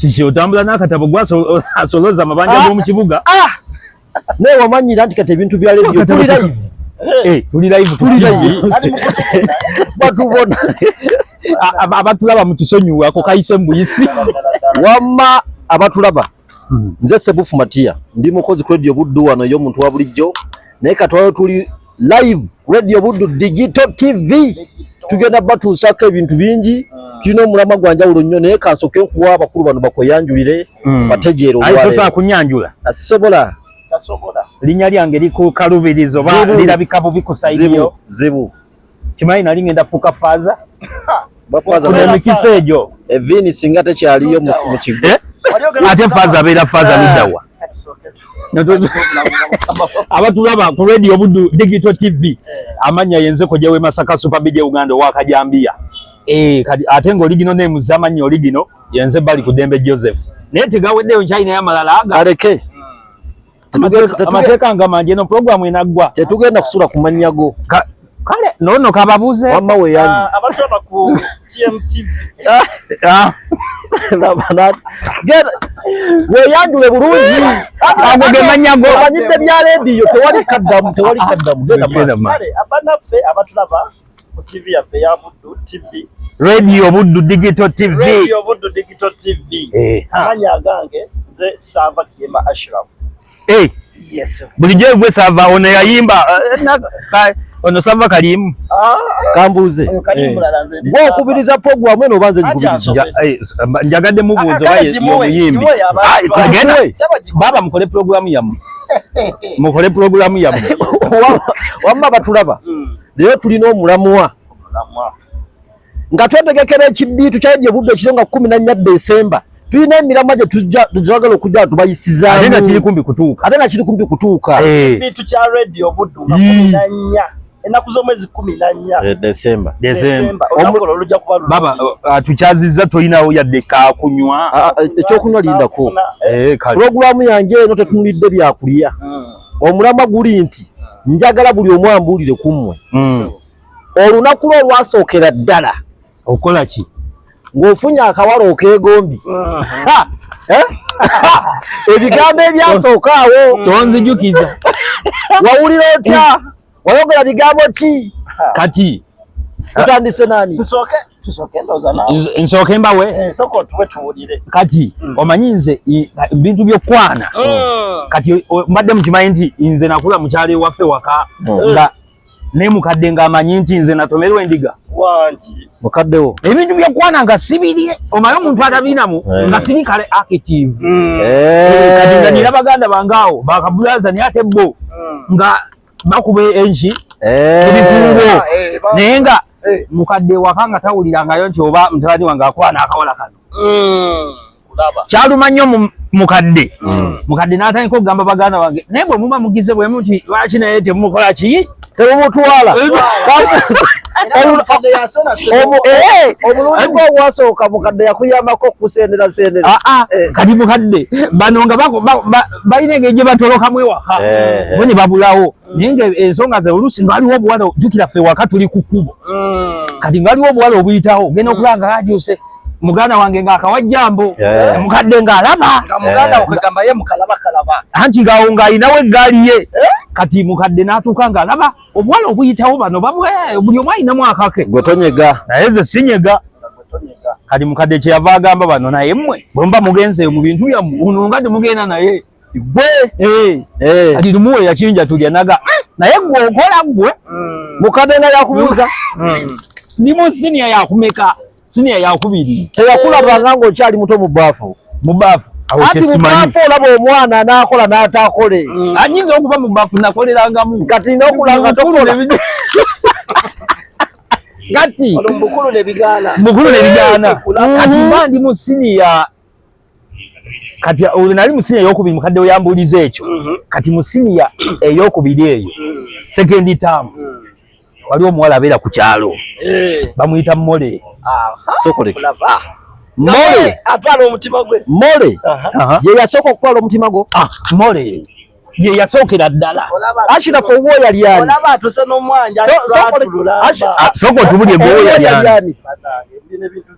Kiki otambula n'akatabo gwasoloza amabanja Ah. g'omu kibuga. Ah! Naye wamanyira nti kati ebintu bya radio tuli live. Eh, tuli live, tuli live. Batubona. Abatulaba mutusonyiwe, ako kayise mu buyisi. Wamma abatulaba. Nze Sebufu Matia, ndi mukozi ku Radio Buddu wano y'omuntu wa bulijjo, naye katwalo tuli live Radio Buddu Digital TV. Tugenda batuusaako ebintu bingi, tulina omulamwa gwa njawulo nnyo, naye kansooke nkuwa abakulu bano bakweyanjulire bategeere Ayi, tosobola olwaleero. kunyanjula? Sisobola. Linnya lyange likukalubiriza oba Zibu. lirabika bubi ku side Zibu, yo. zibu. Kimanyi nali ngenda fuuka faaza. Bafaaza Funa emikisa egyo. Evini singa tekyaliyo mu kigo. Eh? Ate faaza abeera faaza luddawa? Abatulaba ku Radio Buddu Digital TV, amannya yenze Kojja w'e Masaka, Super BJ Uganda owakajambiya. Eh, kati ate ng'oligino nemuza amannya oligino yenze Bali ku Dembe Joseph, naye tegaweddeyo, nkyalinayo amalala aga. Aleke. Amateeka nga mangi, eno puroguramu enaggwa. Tetugenda kusula ku mannya go. Kale nono kababuuze. Wamma weeyanjule. Abatulaba ku TMTV. Ah, Genda weeyanjule bulungi. Ago ge mannya go. Omanyidde bya rediyo, tewali kaddamu, tewali kaddamu. Genda Genda maaso. maaso. Kale abannaffe abatulaba ku TV yaffe ya Buddu TV, Radio Buddu Digital TV. Radio Buddu Digital TV. Eh. Amannya agange nze Sava Kiyema Ashraf. Eh, Yes. bulijjo gwe Sava ono yayimba ono Sava Kalimu. Kambuuze. Oyo kali Eh. mulala, nze ndi Gwe Sava. okubiriza puroguramu eno oba nze Anti ngikubiriza? Njagadde mubuuzo Ah, kale oba gimuwe, ye muyimbi. gimuwe abantu. Ah, genda. Gimuwe. Saba gimuwe. Baba, mukole puroguramu yammwe, mukole puroguramu yammwe. Wamma batulaba, leero tulina omulamwa Omulamwa. nga twetegekera ekibiitu kya Radio Buddu ekiro nga 14 Desemba. Tulina emiramwa gye tujja twagala okujja tubayisizaamu, ate nga kiri kumpi kutuuka. Ate nga kiri kumpi kutuuka. Eh, Ekintu kya Radio Buddu nga Yii. 14, ennaku z'omwezi 14 Desemba. Desemba. Desemba. Olunaku olwo lujja kuba lulungi. Baba, tukyazizza, tolinawo yadde kakunywa? Ah, ah, ekyokunywa lindako. Nafuna, eh, Eh, kale. Puroguramu yange eno tetunulidde byakulya. Omulamwa guli nti njagala buli omu ambuulire ku mmwe olunaku lwo olwasookera ddala Okola ki? Ng'ofunye akawala okeegombi. Ha! Eh? Ebigambo ebyasooka awo. Tonzijukiza. Wawulira otya? Wayogera bigambo ki? Kati Tutandise nani? Tusooke ndowooza naawe. Nsooke mbawe. Eh, sooka otuwe tuwulire. Kati omanyi nze bintu by'okwana kati mbadde mukimanyi nti nze nakula mukyalo ewaffe waka nga ne mukadde ng'amanyi nti nze natomerwa endiga. Wangi. Mukaddewo. Ebintu by'okwana nga sibirye, omanyi omuntu atabinamu nga siri kale active. Kati nga nina baganda bange awo bakabulaza, naye ate bo nga bakuba enki, ebikuubo, naye nga mukadde waka nga tawulirangayo nti oba mutabani wange akwana akawala kano. Kulaba. Kyaluma nnyo mukadde. Mukadde n'atandika okugamba baganda bange, naye bwe muba mugize bwemu nti lwaki naye temumukola ki? Temumutwala. Omulundi gwo ogwasooka mukadde yakuyambako okusenderasendera? Ah, ah, Eh. kati mukadde bano nga balina engeri gye batolokamu ewaka bo ne babulawo, naye nga ensonga ze oluusi nga waliwo obuwala, jjukira ffe waka tuli ku kkubo, kati nga waliwo obuwala obuyitawo, genda okulaba nga kakyuse muganda wange ng'akawa jjambo, mukadde ng'alaba. Nga muganda wo kwegamba ye mukalaba kalaba. Anti ngaawo ng'alinawo eggaali ye. Kati mukadde n'atuuka ng'alaba obuwala obuyitawo bano babwe, buli omu alinamu akake. Gwe tonyega. Naye nze sinyega. Kati mukadde kyeyava agamba bano, naye mmwe bwe muba mugenze mu bintu byammwe, ono nga temugenda naye. Gwe. Eh, kati lumuwe yakinja tulya naga, "Eh, naye gwe okola gwe." Mukadde nga yakubuuza? Ndi mu siniya yakumeka? Siniya yakubiri. Teyakulabanga ng'okyali muto mu baafu? Mu baafu awo? Ati mu Kyesimanyi. baafu olaba omwana n'akola n'ataakole. Anyinza okuba mu baafu nakolerangamu. Kati n'okula nga tokola. Kati Ono mukulu nebigaana. mukulu nebigaana. Kulaba. Kati mba ndi mu siniya, kati olwo nali mu siniya eyokubiri, mukadde we yambuuliza ekyo. Kati mu siniya eyokubiri eyo, second term, waliwo omuwala abeera ku kyalo, bamuyita Mole. Sokoleke. Kulaba. Mole. Atwala omutima gwe. Mole Aha. Aha. ye yasooka okutwala omutima gwo? Ah, Mole. Ye yasookera ddala. Ashraf owuwo yali ani? Olaba atuse n'omwanja. Sooka otubulye gwe owuwo yali ani?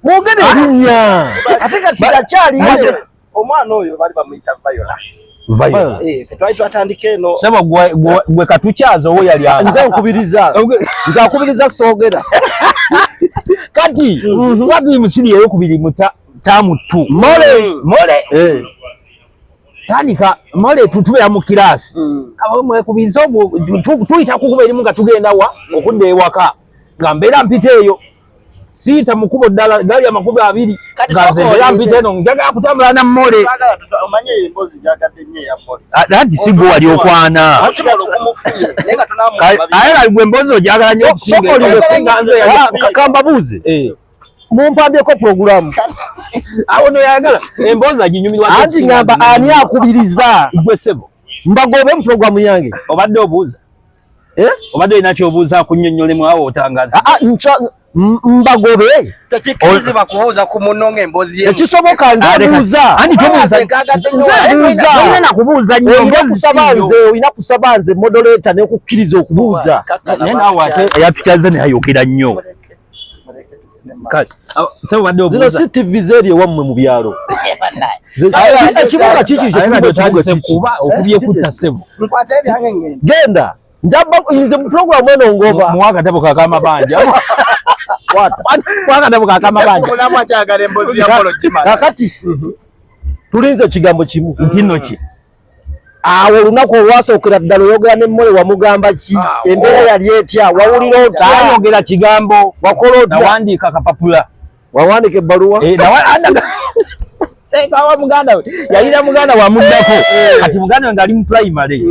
Mwogere erinnya. Ate kati akyaliyo. Omwana oyo bali bamuyita Viola. Viola. Eh, twali twatandika eno. Sebo gwe katukyaza owo yali ani? Nze nkubiriza. Nze akubiriza soogera. Kati twatuli mu siniya eyokubiri mu taamu 2. Mole. Mole. Tandika mole tutubeera mu kiraasi. Kaba mwekubiriza ogwo tuyita kukuba erimu nga tugenda wa okudda ewaka. Nga mbeera mpita eyo. Siita mu kkubo ddala gali amakubo abiri. Nga nze mbeera mpita eno njagala kutambula na mmole. Omanye emboozi gyagadde nnyo eya mmole. Anti si gwe wali okwana. Aye kali gwe emboozi ogyagala nnyo okusinga nze. Kambabuuze. Mumpambyeko pulogulaamu. Awo no yagala emboozi aginyumirwa. Anti ngamba ani akubiriza? Gwe ssebo. Mbagobe mu pulogulaamu yange. Obadde obuuza. Obadde olina ky'obuuza kunnyonnyolemu awo otangaza. Mbagobe. Tekikkirizibwa kubuuza ku munno ng'emboozi ye. Tekisoboka nze buuza. Anti tobuuza. Nze buuza. Tolina na kubuuza nnyo. Olina kusaba nze moderator n'okukkiriza okubuuza. Naye naawe ate eyatukyaza naye ayogera nnyo. Zino si TV z'eri ewammwe mu byalo. Ekibuga kiki kuba okubye kutta ssebo. Genda. Njaba nze mu pulogulaamu eno ngoba. Muwa akatabo kakamabanja. Muwa akatabo kakamabanja. Kakati tulinze ekigambo kimu. Nti nno ki? Awo olunaku olwasookera ddala oyogera ne Mmole wamugamba ki? Embeera yali etya? Wawulira otya? Saayogera kigambo. Wakola otya? Nawandiika akapapula. Wawandiika ebbaluwa? Awa muganda we. Yalina muganda wamuddako. Kati muganda we ng'ali mu primary.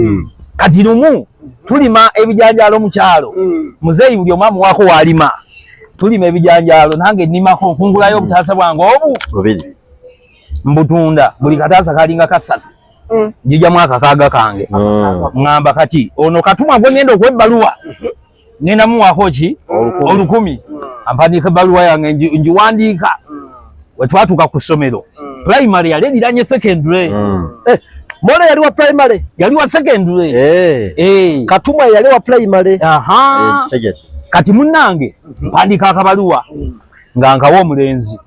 Kati lumu tulima ebijanjaalo mu kyalo. Muzeeyi buli omu amuwaako w'alima. Tulima ebijanjaalo nange nnimako nkungulayo obutaasa bwange obu. Bubiri. Mbutunda buli kataasa kalinga kasatu. Njijamu akakaaga kange. Ŋŋamba kati ono katumwa gwe ŋŋenda okuwa ebbaluwa. Ŋŋenda muwaako ki? Olukumi. Ampandiika ebbaluwa yange ngiwandiika. We twatuuka ku ssomero. Primary yali eriranye secondary. Mole yali wa primary? Yali wa secondary. Katumwa yali wa primary. Kati munnange mpandiika akabaluwa nga nkawa omulenzi.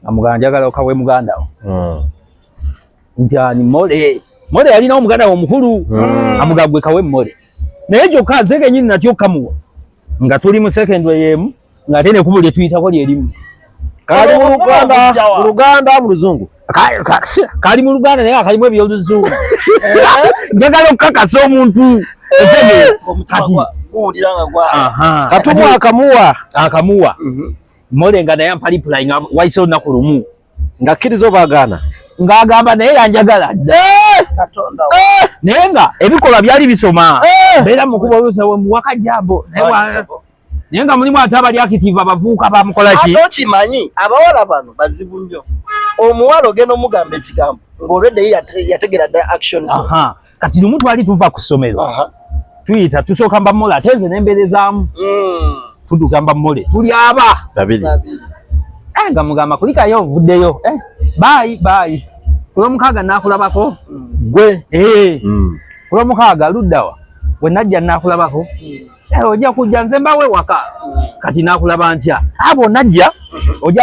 Nga mugamba njagala okawe muganda wo. Nti ani Mole. Mole yalina omuganda we omukulu. Amugamba gwe kawe Mole. Naye kyokka nze kennyini natyo kamuwa. Nga tuli mu secondary y'emu ng'ate n'ekkubo lye tuyitako lye limu. Kali mu Luganda, mu Luganda, mu Luzungu. Kali mu Luganda naye akalimu ebyoluzungu. Njagala okukakasa omuntu. Kati Katumwa akamuwa. Akamuwa. Mole nga naye ampa reply nga wayise olunaku lumu. Ng'akkiriza oba agaana? Ng'agamba naye yanjagala dda. Naye nga ebikolwa byali bisoma. Mbeera mukuba oluusi muwaka jambo. Naye nga mulimu ate abali active abavubuka bamukola ki? Ate okimanyi abawala bano bazibu nnyo. Omuwala ogenda omugamba ekigambo ng'olwedde ye yategera dda actions. Kati lumu twali tuva ku ssomero. Tuyita tusooka mba Mmole ate nze nembeerezaamu. Tuduka mba Mmole tuli aba. Babiri. Nga mugamba kulikayo ovuddeyo. Bye bye. Ku lwomukaaga naakulabako. Gwe. Ku lwomukaaga luddawa. Bwe najja naakulabako. Ojja kujja nze mbawe waka. Kati naakulaba ntya? Abo najja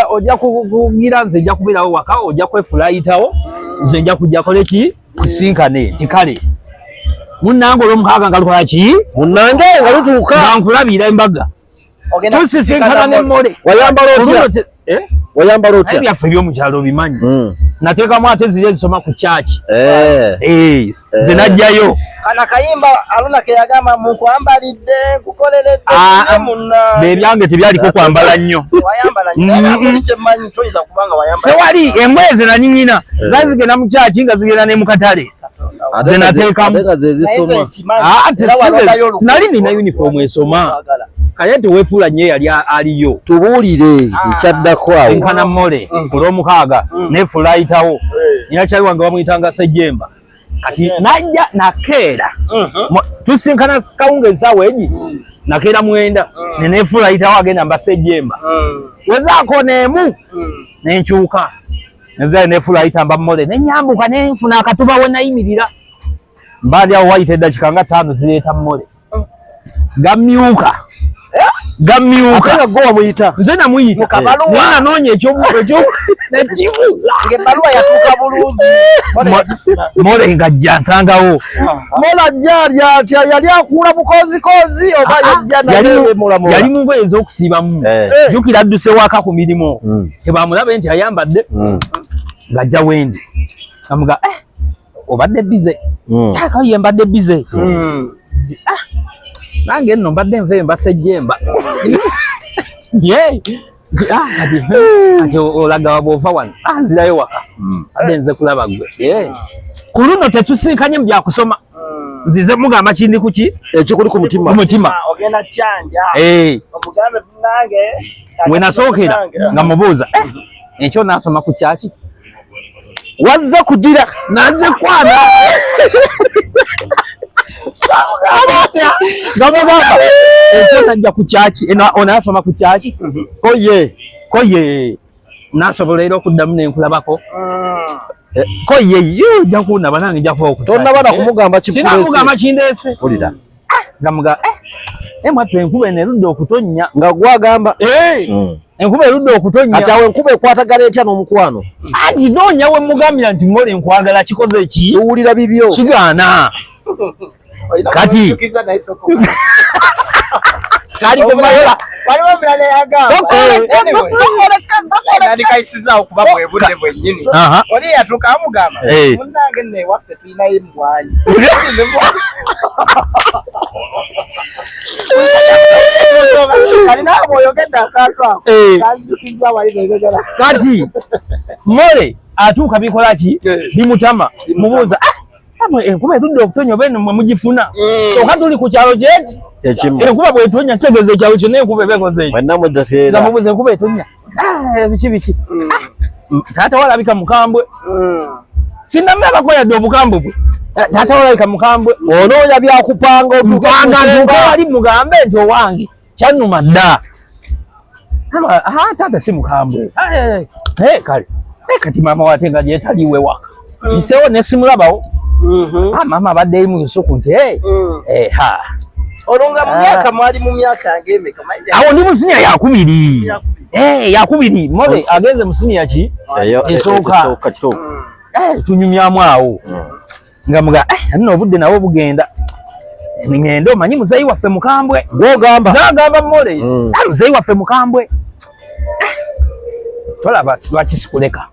ojja kugira nze nja kubeerawo waka ojja kwefulayitawo nze nja kujja kole ki? Kusinkane nti kale. Munnange olwomukaaga nga lukola ki? Munnange nga lutuuka. Nga nkulabira embaga. Tusisinkana ne Mmole. Wayambala otya? Wayambala otya? Ebyaffe eby'omukyalo obimanyi. Nateekamu ate ziri ezisoma ku church. Nze najjayo. Kana kayimba Aluna ke yagamba mukwambalidde nkukoleredde munna. Ebyange tebyaliko kwambala nnyo. Wayambala nnyo. Kyemmanyi toyinza kubanga wayambala. Sewali engoye ze nanyingina zazigenda mu church nga zigenda ne mu katale. Nze nateekamu. Nali nina uniform esoma. Kale nti weefuula nnyo eyali aliyo. Tubuulire ekyaddako awo. Enkana Mmole ku lwomukaaga neefuula ayitawo. Nina kyali wange bamuyitanga Ssejjemba. Kati najja nakeera. Tusinkana kawunga essaawa egi nakeera 9 ne neefuula ayitawo agenda mba Ssejjemba. Wezaako n'emu ne nkyuka. Nze neefuula ayita mba Mmole ne nnyambuka ne nfuna akatuba we nayimirira. Mbaali awo wayita eddakiika nga 5 zireeta mmole. Gamyuka. Gamyuka. Ate gwe wamuyita. Nze namuyita. Naye nanoonya ekyo nekibula. Ng'ebbaluwa yatuuka bulungi. Mole ng'ajja nsangawo. Mole ajja ali atya? Yali akuula bukozikozi oba yajja naye mulamu? Yali mu ngoye ez'okusiibamu. Jjukira adduse waka ku mirimu. Tebamulabe nti ayambadde. Ng'ajja wendi. Amuga obadde bize. Kaye mbadde bize. Nange nno mbadde nve mbasejjemba. Kati olaga bw'ova wano. Nzirayo waka. Adde nze kulaba ggwe. Ku luno tetusinkanye mu byakusoma. Nzize mugamba kindi ku ki? Ekikuli ku mutima. Ku mutima. Ogenda kyanja. Omugambe nange. We nasookera nga mubuuza. Ekyo nasoma ku kyaki? Wazze kugira. Nazze kwana. Nga mugamba ekyo najja ku kyaki? Onasoma ku kyaki? Koye. Koye. Nasobola era okuddamu ne nkulabako. Koye ye ojja kundaba nange nja kuba ku kyaki. Tonnaba na kumugamba kikuleese. Sinamugamba kindeese. Wulira. Nga muga mwattu enkuba eno erudde okutonnya. Nga gwagamba. Enkuba erudde okutonnya. Kati awo enkuba ekwatagana etya n'omukwano? Anti noonya we mugambira nti mmole nkwagala kikoze ki? Tuwulira bibyo. Kigaana. Kati. Kali ku mayola. Waliwo omulala eyagamba. Nandikayisizaawo kuba bwe budde bwennyini. Oli yatuuka amugamba, munnange nno ewaffe tulinayo emmwanyi. Kati naawe bw'oyogedde akantu ako, kanzikiza wali n'enjogera. Kati mmole atuuka bikola ki? Bimutama. Mubuuza, enkuba erudde okutonya oba eno mwe mugifuna. Kyokka tuli ku kyalo kyeki? Ekimu. Enkuba bw'etonya kitegeeza ekyalo kyonna enkuba eba ekoze eki? Mwenna mweddateera. Nga mubuuza enkuba etonya. Biki biki? Taata we alabika mukambwe. Sinnamulabako yadde obukambwe bwe. Taata we alabika mukambwe. Onoonya byakupanga otuuka Mpanga ku ntuuka nsemba. wali mugambe nti owange kyannuma dda. Taata si mukambwe. Kale. Kati maama we ate nga gyetaliiwe waka. Nsewo ne simulabawo. Maama abadde eri mu lusuku nti, ha. Olwo nga mu myaka mwali mu myaka ng'emeka? Awo ndi mu siniya yakubiri. Yakubiri. Mole agenze mu siniya ki? Esooka. Esooka kituufu. Tunyumyamu awo. Nga muga, nno obudde nabwo bugenda. Ngende omanyi muzeeyi waffe mukambwe. Gw'ogamba. Nze agamba Mole. Muzeeyi waffe mukambwe. Tolaba lwaki sikuleka.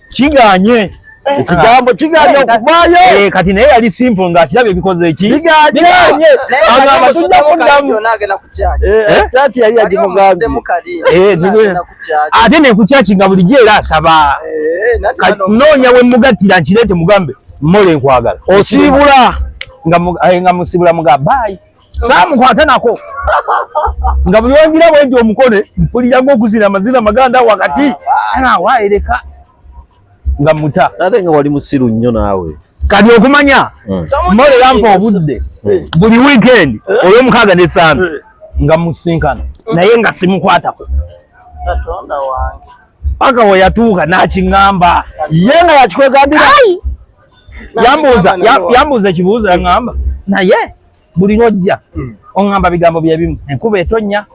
Kigaanye. Ekigambo kigaanye okuvaayo. Kati naye yali simple ng'akirabye ebikoze eki? Bigaanye. Bigaanye. Agamba tujja kuddamu. Kyaki yali yagimugambye. Ate ne ku kyaki nga bulijjo era asaba. Noonya we mugattira nkireete mugambe mmole nkwagala. Osiibula. Nga musibula mugamba bye. Saamukwata nako. Nga buli wangira bwe nti omukone mpulira ng'okuzina amazina maganda wakati. Waereka. Nga muta. Ate nga wali musiru nnyo naawe. Kati okumanya mmole yampa obudde buli weekend olw'omukaaga ne ssande nga musinkana naye nga simukwatako. Katonda wange. Paka we yatuuka n'akiŋŋamba. Ye nga yakikwegambira. Yambuuza ekibuuzo yaŋŋamba naye buli lw'ojja oŋŋamba bigambo bye bimu, enkuba etonnya,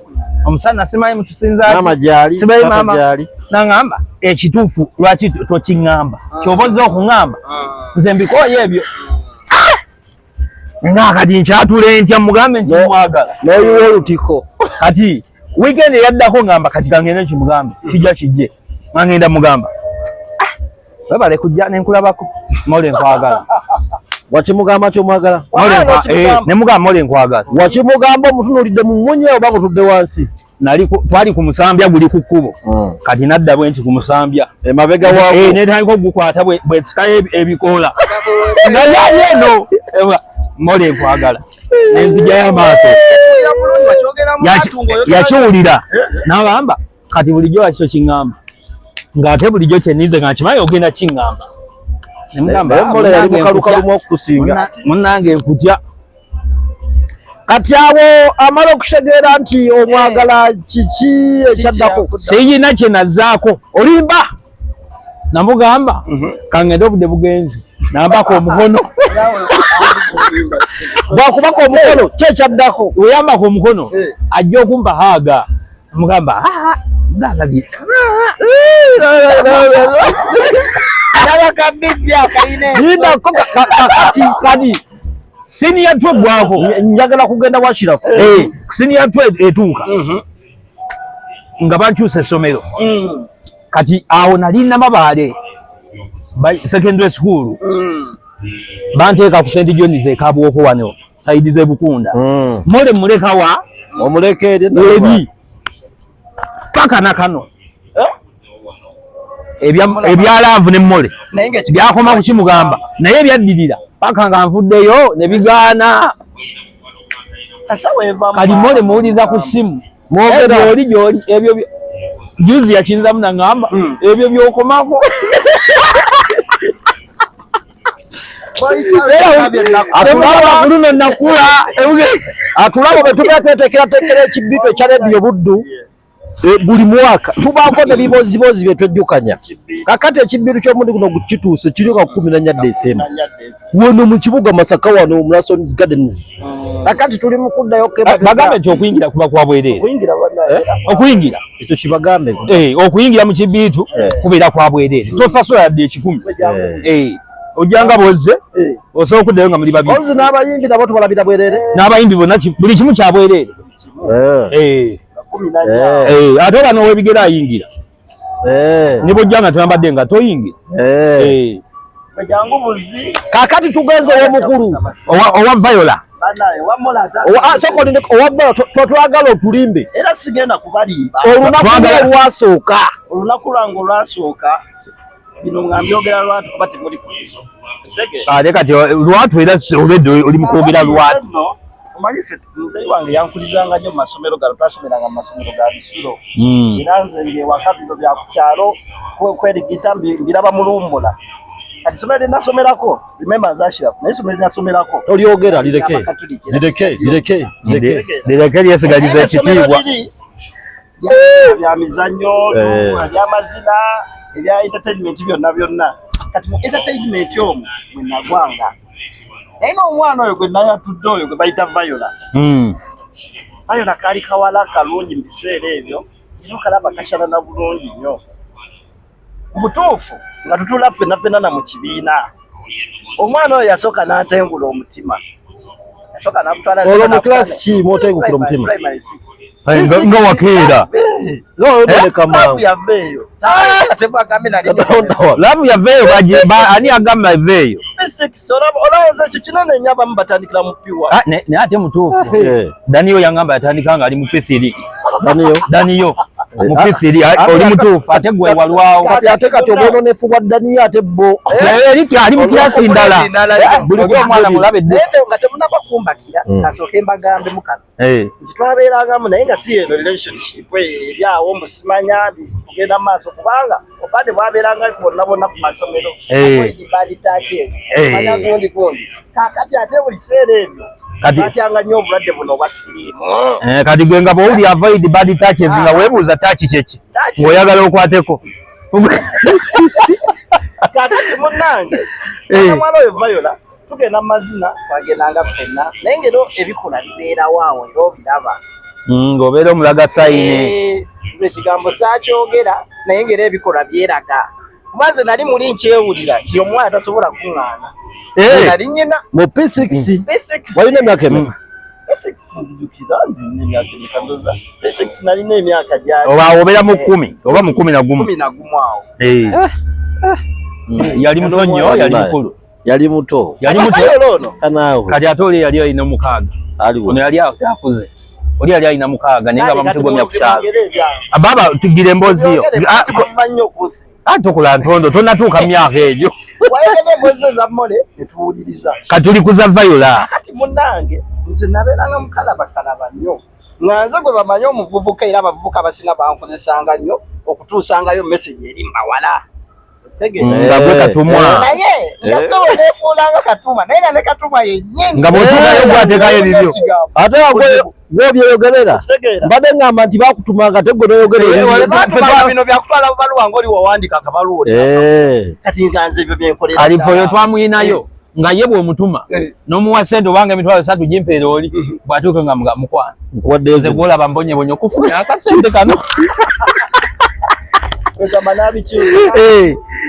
omusana simanyi mutusinza Maama gy'ali, simanyi taata maama gy'ali. N'aŋŋamba ekituufu lwaki tokiŋŋamba, ky'oba ozze okuŋŋamba nze mbikooye ebyo. Nga kati nkyatula entya mugambe nti mwagala. N'oyiwa olutiko. Kati weekend eyaddako ŋŋamba kati kangende kimugambe kijja kijje nga ngenda mugamba. Webale kujja ne nkulabako mole nkwagala. Wakimugamba nti omwagala? Ne mugamba mole nkwagala. Wakimugamba omutunuulidde mu mmunye oba ng'otudde wansi? Twali ku musambya guli ku kkubo. Kati nadda bwe nti ku musambya. Emabega waagwo. Netandika okugukwata bwe nsikayo ebikoola. Nga yali eno. Mole nkwagala. Nenzigyayo amaaso. Yakiwulira. N'agamba kati bulijjo lwaki tokiŋŋamba? Ng'ate bulijjo kye nninze nga nkimanyi ogenda kiŋŋamba. Ne mugamba, Naye Mole yali mukalukalumu okukusinga. Munnange nkutya. Kati awo amala okutegeera nti omwagala kiki ekyaddako? Siyina kye nazzaako. Olimba. Namugamba kangende obudde bugenze. Nambako omukono. Bwakubako omukono kyekyaddako. Weyambako omukono ajja okumpa haaga mugamba galabye lindako kakati kati senior two gwako njagala kugenda washirafu senior two etuuka nga bankyusa essomero kati awo nali Namabaale secondary school banteeka ku St John's e Kabwoko wano side z'e Bukunda mole mulekawa omuleke eri eri paka nakano ebya love ne mmole byakoma kukimugamba naye byaddirira paka nga nvuddeyo ne bigaana. Kati mmole muwuliza ku ssimu mwogera oli gyoli ebyo juzi yakinzamu nangamba ebyo byokomako. Atulaba nakula atulaba bwe tuba tweteekerateekera ekibito ekya Radio Buddu buli mwaka tubaako ne bibozibozi bye twejjukanya. Kakati ekibbiru ky'omundi guno kituuse kiri nga 14 Desemba wano mu kibuga Masaka wano mu Lasons Gardens. Kakati tuli mu kuddayo bagambe nti okuyingira kuba kwa bwereere. Okuyingira ekyo kibagambe okuyingira mu kibiitu kubeera kwa bwereere, tosasula yadde ekikumi. Ojjanga bwozze osobola okuddayo nga muli babiri. Ozi n'abayimbi nabo tubalabira bwereere, n'abayimbi bonna buli kimu kya bwereere. Ate oba n'owebigere ayingira ne bw'ojja nga toyambadde nga toyingira. Kakati tugenze ow'omukulu owa Viola owa Viola twagala otulimbe. Era sigenda kubalimba. Olunaku lwasooka olunaku lwange olwasooka bino nga mbyogera lwatu kuba temuli ku ate kati lwatu era olwedde oli mu kwogera lwatu. Omanyi ffe muzeeyi wange yankulizanga nnyo mu masomero gano, twasomeranga mu masomero ga bisulo. Era nze ng'ewaka bino bya ku kyalo kwerigita mbiraba mu luwummula. Kati essomero lye nasomerako, remember nze Ashraf, naye essomero lye nasomerako tolyogera, lireke lireke lireke lireke lyesigaliza ekitiibwa bya mizannyo, ebyamazina, ebya entertainment byonna byonna. Kati mu entertainment omwo mwe nagwanga. Naye n'omwana oyo gwe nayatudde oyo gwe bayita Viola. Viola kaali kawala kalungi mu biseera ebyo, era okalaba kashalana bulungi nnyo. Mu butuufu nga tutuula ffenna ffenna na mu kibiina. Omwana oyo yasooka n'atengula omutima. Yasooka n'amutwala. Olwo mu class ki mw'otengukira omutima? Primary 6. Nga wakeera. Love yaveeyo. Love yaveeyo, ani agamba yaveeyo? Olowooza ekyo kinene nnyo abamu batandikira mu P1. Naye ate mutuufu. Daniyo yangamba yatandika nga ali mu P3. Daniyo mu P3 oli mutuufu ate gwe walwawo. Kati ate kati obwononefu bwa Daniyo ate bo. Eri ali mu kirasi ndala. Buli omwana mulabe dde. Nga temunnaba kumbatira kasooke mbagambe mukano. Nti twabeerangamu naye nga si eno relationship eri awo mbusimanya kugenda mu maaso kubanga obadde bwabeeranga bonna bonna ku masomero. Manya gundi gundi. Kaakati ate buli kiseera ebyo batyanga nnyo obulwadde buno obwa siriimu. Kati gwe nga bw'owulira avoid bad touches nga weebuuza touch kyeki ng'oyagala okwateko. Kaakati munnange omwana oyo Viola tugenda mu mazina twagendanga ffenna naye ng'era ebikola bibeerawo awo era obiraba. Ng'obeera omulaga sayini. Nze ekigambo saakyogera naye ng'era ebikola byeraga. Kuba nze nali muli nkyewulira nti omwana tasobola kuŋŋaana. Nali nnyina. Mu P6 walina emyaka emeka? P6 nzijukira ndina emyaka emeka ndoza. P6 nalina emyaka gyali. Oba obeera mu 10 oba mu 11. 11 awo. Yali muto nnyo, yali mukulu. Yali muto. Yali muto. Kati ate oli yali alina 6. Ono yali akuze. Oli yali alina 6 naye nga bamutegomya ku kyalo. Baba tugira emboozi yo. Tokola ntondo tonatuuka myaka egyo. Wayogedde emboozi za Mmole ne tuwuliriza. Kati tuli kuza Viola. Kati munnange nze nabeeranga mukalabakalaba nnyo. Nga nze gwe bamanyi omuvubuka era abavubuka abasinga bankozesanga nnyo okutuusangayo message eri mbawala. Nga gwe Katumwa. Naye nga ssebo neefuulanga Katumwa naye nga ne Katumwa yennyini. Nga bw'otuukayo gw'ateekayo ebibyo. Ate gwe byoyogerera. Mbadde ngamba nti bakutumanga ate gwe n'oyogerera. Bino byakutwala bubaluwa ng'oli wawandiika akabaluwa. Kati nga nze ebyo bye nkolera. Alifa oyo twamuyinayo. Nga ye bw'omutuma n'omuwa ssente obanga 30,000 gimpeera oli, bw'atuuka nga mukwano Nkuwaddeyo nze gw'olaba mbonyebonye okufuna akasente kano. Egamba n'abikyusa.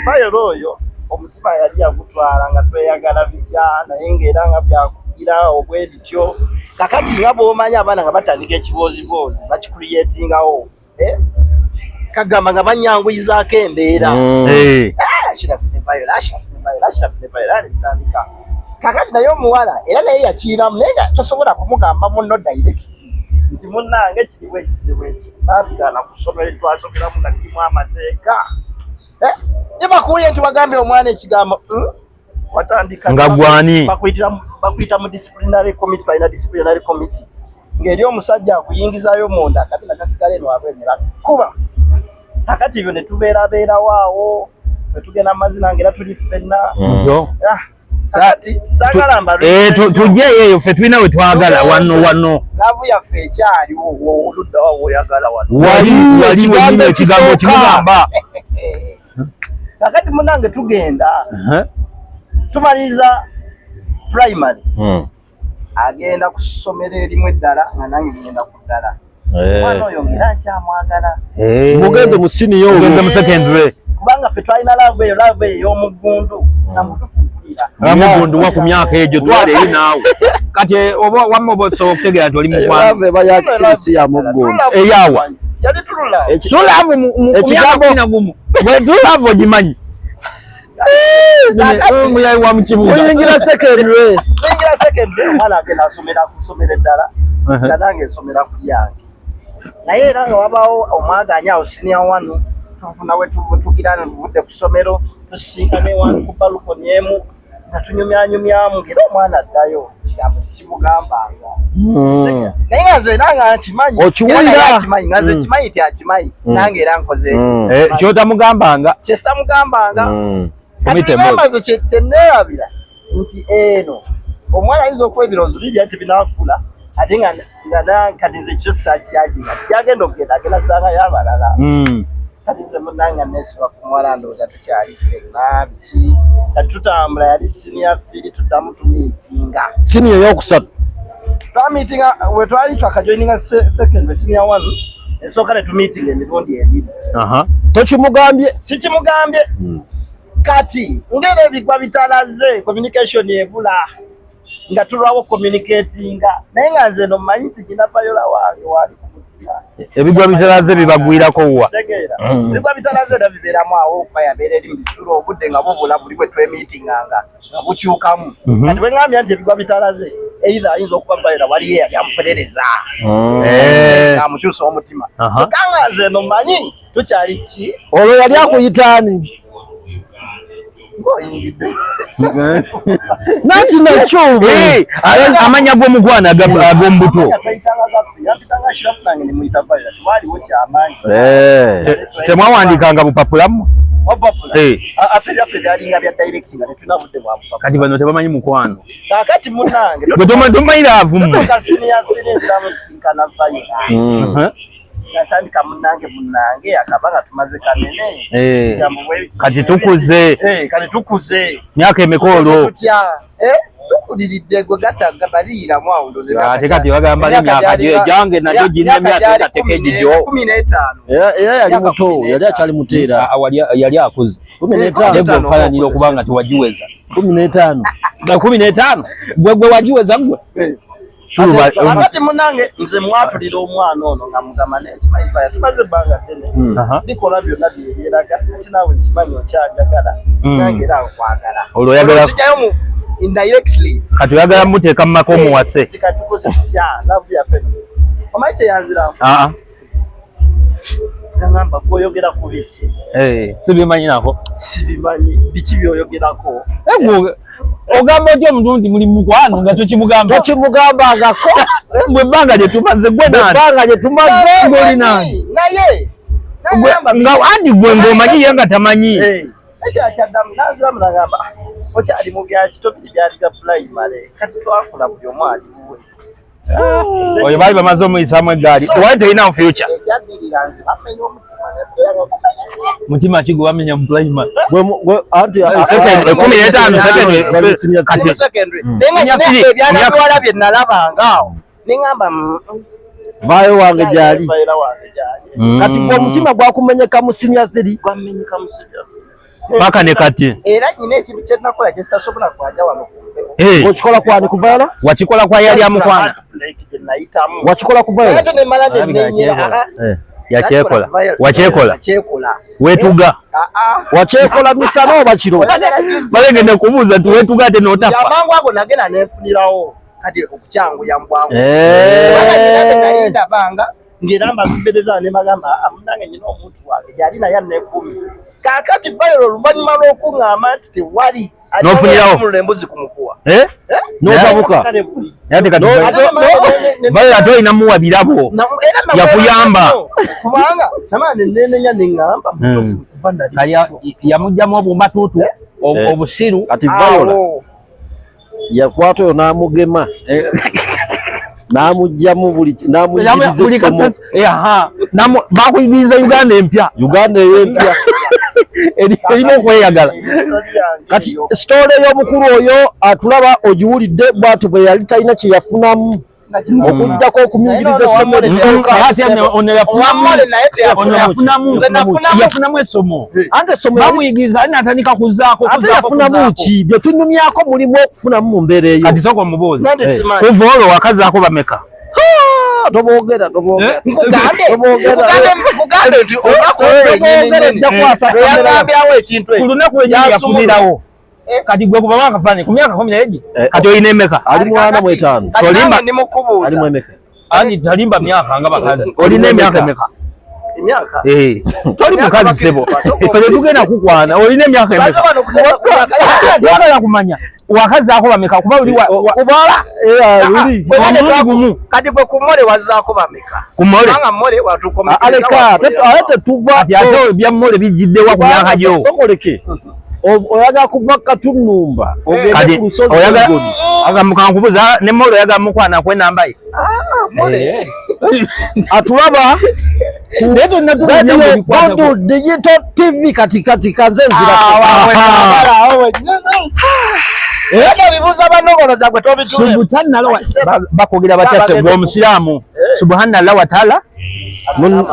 Viola oyo omutima yali yagutwala nga tweyagala bitya, naye ng'era nga byakugira obwe bityo. Kakati nga bw'omanyi abaana nga batandika ekibooziboozi bakikuliyetingawo, kagamba nga banyanguyizaako embeera. Ashraf ne Viola, Ashraf ne Viola, Ashraf ne Viola ne tutandika. Kakati naye omuwala era naye yakiiramu, naye nga tosobola kumugamba munno direct nti munnange kiri bweki kiri bweki. Babigaana ku ssomero twasomeramu nga lirimu amateeka. Ne bakuwulire nti wagambye omwana ekigambo, watandika Nga gwani? Bakuyita mu disciplinary committee, balina disciplinary committee ng'eri omusajja akuyingizayo munda akabina kasigala eno wabweru ne bakuba. Kakati ebyo ne tubeerabeerawo awo ne tugenda mu mazina ng'era tuli ffenna. Ntyo. Kakati saagala mbalwe. Tujjeeyo eyo ffe tulina we twagala wano wano. Love yaffe ekyaliwo oludda wa woyagala wano. Wali wali Ekigambo wenyini ekigambo ekisooka. kimugamba. Kakati munnange tugenda tumaliriza primary, agenda ku ssomero erimu eddala nga nange ngenda ku ddala. Omwana oyo ngera nkyamwagala. Mugenze mu senior olwo. Mugenze mu secondary. Kubanga ffe twalina love eyo, love eyo ey'omuggundu nga mutufu mpulira. Amugundu wa ku myaka egyo twala eri naawe. Kati oba wamma oba osobola okutegeera nti oli mukwano. Love eba ya kisiru si ya muggundu. Eyawa. Yali tulula. Tulove mu myaka 11. Bwe tulove ogimanyi. Muyayi wa mu kibuga. Muyingira secondary. Tuyingira secondary, omwana agenda asomera ku ssomero eddala nga nange nsomera ku lyange. Naye era nga wabaawo omwaganya awo senior one tufuna we tugira ne tuvudde ku ssomero tusisinkane wano ku balcony emu nga tunyumyanyumyamu ng'era omwana addayo kigambo sikimugambanga. Naye nga nze era nga nkimanyi. Okiwulira? Era naye akimanyi, nga nze kimanyi nti akimanyi, nange era nkoze eki. Kyotamugambanga. Kye sitamugambanga. Kati Fumita remember nze kye neerabira nti eno omwana ayinza okuba ebirowoozo bibya nti binaakula ate nga kati nze kyo saakyaginga nti gyagenda okugenda agenda sangayo abalala. Kati nze munnange neesiba ku muwala ndowooza tukyali ffenna biki. Kati tutambula yali senior three tuddamu tumiitinga. Senior eyokusatu. Twamiitinga we twali twakajoininga secondary senior one esooka ne tumiitinga emirundi ebiri. Tokimugambye? Sikimugambye. Kati ngera ebigwa bitalaze communication ebula nga tulwawo communicatinga naye nga nze no mmanyi nti gina Viola wange wali ku mutima. Ebigwa bitalaze bibagwirako wa? Tegeera. Ebigwa bitalaze era bibeeramu awo okuba yabeera eri mu bisulo obudde nga bubula buli bwe twemiitinganga nga bukyukamu. Kati bwe ŋŋambye nti ebigwa bitalaze either ayinza okuba Viola waliyo eyali amuperereza amukyusa omutima. Kyokka nga nze no mmanyi tukyali ki? Olwo yali akuyita ani? Ng'oyingidde. Nanti nakyo Amanya g'omugwana ag'omubuto. Twayitanga gaffe, yampitanga Ashraf nange ne muyita Viola, tewaliwo kyamaanyi. Temwawandiikanga bupapula mmwe? Obupapula? Affe byaffe byalinga bya direct nga tetulina budde bwa bupapula. Kati bano tebamanyi mukwano. Kaakati munnange, Gwe tomanyi love mmwe. tutuuka senior three nziramu nsinkana Viola. Natandika munnange munnange akaba nga tumaze kanene. Ebigambo bwe bityo. Kati tukuze. Kati tukuze. Myaka emeka olwo? Tutya? Tukuliridde gwe gataga baliiramu awo ndowooza. Ate kati bagamba ali emyaka gyange nagyo girina emyaka egateka egigyo. 15. Era yali muto, yali akyali muto era. Yali akuze. 15. Naye gwe ofaananira okuba nga tewagiweza. 15. Nga 15? Gwe wagiweza gwe? Kakati munnange nze mwatulira omwana ono nga mugamba naye nkimanyi Viola tumaze ebbanga ddene. Bikola byonna byebyeraga ate naawe nkimanyi okyanjagala. Nange era nkwagala. Olwo oyagala Olwo mu indirectly. Kati oyagala muteeka mu maka omuwase. Kati tukoze tutya? Love yaffe. Omanyi kye yanziramu? Yangamba gw'oyogera ku biki? Sibimanyi nako. Sibimanyi. Biki by'oyogerako? Ogamba otya omuntu nti muli mukwano nga tokimugamba? Tokimugambangako. Mbwe ebbanga lye tumaze gwe nani? Ebbanga lye tumaze. Ng'oli nani? Naye, Nga anti gwe ng'omanyi ye nga tamanyi. Ekyakyaddamu n'anziramu n'agamba, okyali mu bya kito biri byali bya pulayimale kati twakula buli omu ali wuwe. Oyo baali bamaze omuyisaamu eggaali. Wali terina future. Ekyaddirira Nga nze bamenya omutima. Mutima ki gwe bamenya mu primary? Anti 15 secondary. Kati secondary. Naye nga Senior nina three. ebyana biwala bye nalabanga awo. Neŋŋamba vaayo wange gyali. Era wange gyali. Kati gwe omutima gwakumenyeka mu senior 3. Gwamenyeka mu senior. Paka ne kati. Era nina ekintu kye nakola kye sitasobola kwaja wano ku mpewo. Okikola kwani kuvayola? Wakikola kwa yali amukwana. Heartbreak gye nayitamu. Wakikola kuvayola? Ate ne mmala ne Alabika nnenyera. yakyekola. Ah, ah. Yakyekola. Wakyekola. Nakyekola. Weetuga. Ah, ah. Wakyekola misana oba kiro? Balegenda kubuuza nti weetuga ate n'otafa. Amangu ago nagenda nenfunirawo kati okukyanguya mu bwangu. Eh. Kubanga nina be nali ndabanga ng'era mbakubereza ne mbagamba, "Ah, munnange nina omuntu wange gyali naye anneekuumye." Kaakati Viola oluvannyuma lw'okuŋŋamba nti tewali N'ofunirawo? ate embuzi ku mukuwa. Eh? N'otabuka. Kale buli Naye ate kati Ate Viola ate olina muwa birabo. Era Yakuyamba. Kubanga namala ne neenenya ne ŋŋamba mutuufu kuba nali Kali yamuggyamu obumatuutu, obusiru. Kati Viola Awo. yakwata oyo n'amugema n'amugyamu buli n'amuyigiriza Buli essomo. kasasi- aha. Bakuyigiriza Uganda empya. Uganda ey'empya. Erina okweyagala. Kati sitole y'omukulu oyo atulaba ogiwulidde bw'ati bwe yali talina kye yafunamu okuggyako okumuyigiriza essomo erisooka. Ate ono Owamole naye ono teyafunamu. yafunamu Nze nafunamu. yafunamu essomo. Ante essomo yali- Bamuyigiriza ali n'atandika kuzaako ate kuzaako, yafunamu kuzaako. ki? Bye tunyumyako mulimu okufunamu mu mbeera eyo. Kati sooka omubuuze. Nande simanyi. Kuva olwo wakazaako bameka? Ah, toboogera toboogera. Nkugambe, Toboogera. nkugambe nti olunaku olwo Toboogera lwennyini ojja kukwasa lwe kamera. yagambyawo ekintu Ku ekyo. lunaku lwennyini Yansumulula. yafunirawo. Kati gwe kuba wakafaananyi ku myaka 11 Eh, kati olina emeka? Ali mu 45. Kati Olimba. nange ndi mukubuuza. Ali mu emeka? Ani talimba myaka nga bakazi. Olina emyaka emeka? Emyaka. Eh. Toli mukazi ssebo. Ffe tetugenda kukwana. Olina emyaka Baze emeka? wano ku- Twagala kumanya wakazaako bameka kuba buli Kubala luli. Bwe bane omulundi twaku- gumu. Kati gwe ku mmole wazzaako bameka? Ku mmole? Kubanga mmole watukomekereza Aleka wakolera. ate tetuva Kati ate ebya mmole bijjiddewa ku myaka gyo. Sokoleke. Oyagala kuva Katunumba ogende Kati ku lusozi oyagala Elgon. aga mukankubuza ne mmole oyagala mukwana kwe namba ye. Ah, mmole. Atulaba Naye tonna tumanya Radio bwe bikwatako. Buddu Digital TV kati kati kanze nzira. Ah, wawe, wabala, awo. Era bibuuza banogoloza gwe tobitule. Subhanallah bakogera batya Bagenda gwe omusiraamu. Subhanallah wa taala. Mun